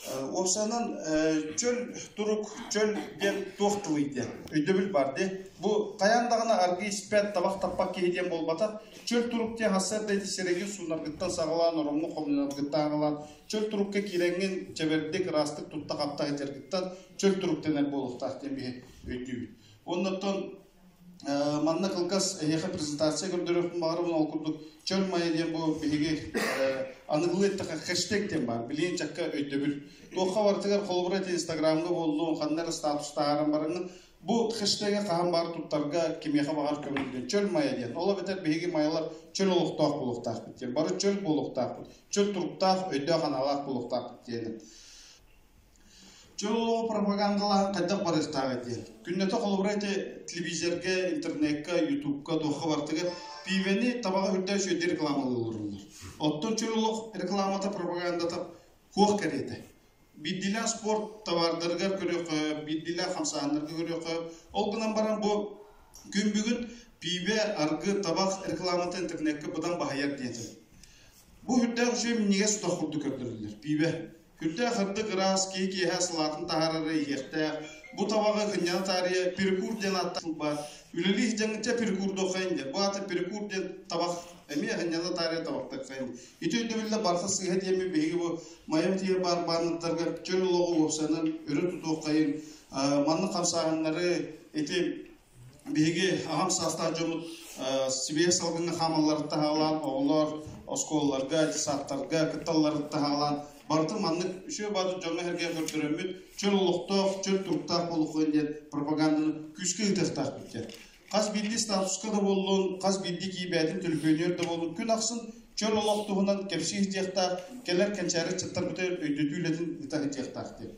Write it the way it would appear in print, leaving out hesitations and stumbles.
Уопсайынан чөл турук, чөл диэн туох тылый диэн өйдөбүл баар дии. Бу хайаан даҕаны аргы испэт, табах таппат киһи диэн буолбатах. Чөл турук диэн сарсыарда ити сирэйгин суунаргыттан саҕалаан, ороҥҥун хомунаргыттан саҕалаан, чөл турукка киирэҥҥин чэбэрдик, ыраастык тутта-хапта сылдьаргыттан чөл турук дэнэр буолуохтаах диэн биһи өйдүүбүт. Оннуттан Манна кылгас эһиэхэ презентация көрдөрүөхпүн баҕарабын. Ол курдук Чөл Майа диэн бу биһиги аныгылыы эттэххэ хэштег диэн баар. Билигин чакка өйдөбүл. Туохха барытыгар холобура ити Инстаграмҥа буоллун, ханна эрэ статус таһааран бараҥҥын бу хэштеги хаһан баар туттарга кимиэхэ баҕар көҥүллүөн. Чөл Майа диэн. Ол эбэтэр биһиги майалар чөл олохтоох буолуохтаахпыт диэн. Бары чөл буолуохтаахпыт. Чөл туруктаах, өйдөөх-анаалаах буолуохтаахпыт диэн. Чөл олоҕу пропагандалааһын хайдах барыахтааҕый диэн. Күннэтэ холобура ити телевизорга, интернекка, ютубка, туохха барытыгар пиибэни табаҕа үрдээх үчүгэйдик рекламалыыллар. Оттон чөл олох рекламата, пропагандата суох кэриэтэ. Биирдиилээх спорт табаардарыгар көрүөххэ, биирдиилээх хамсааһыннарга көрүөххэ. Ол гынан баран бу күн бүгүн пиибэ, аргы, табах рекламата интернеккэ быдан баһыйар диэтим. Бу үрдээх үчүгэй минньигэс утах курдук көрдөрүллэр. Пиибэ. Үрдээх ырдык ыраас киһи киэһэ сылаатын таһаарара иһиэхтээх. Бу табаҕы кынньана таарыйа перекур диэн ааттаах баар. Үлэлии сылдьаҥҥычча перекурдуоххайын диэн. Бу аата перекур диэн табах эмиэ кынньана таарыйа табахтыаххайын. Ити өйдөбүллэ барыта сыыһа диэммин биһиги бу Майам тиийэ баар бааннардарга чөл олоҕу уопсайынан өрө тутуоххайын, маннык хамсааһыннары ити Биһиги аҕам саастаах дьоммут сибиэһэй салгыҥҥа хаамалларыттан аҕалаан, оҕолор оскуолаларга, десааттарга кытталларыттан аҕалаан, барытын маннык үчүгэй баҕайы дьоҥҥо-сэргэҕэ көрдөрөммүт, чөл олохтоох, чөл туруктаах буолуоххайын диэн пропаганданы күүскэ ыытыахтаахпыт диэн. Хас биирдии статуска да буоллун, хас биирдии киибээтин төлөпүөнүгэр да буоллун, күн ахсын чөл олох туһунан кэпсии сылдьыахтаах, кэлэр кэнчээри ыччаттарбытыгар өйдөтүү үлэтин ыыта сылдьыахтаах диэн.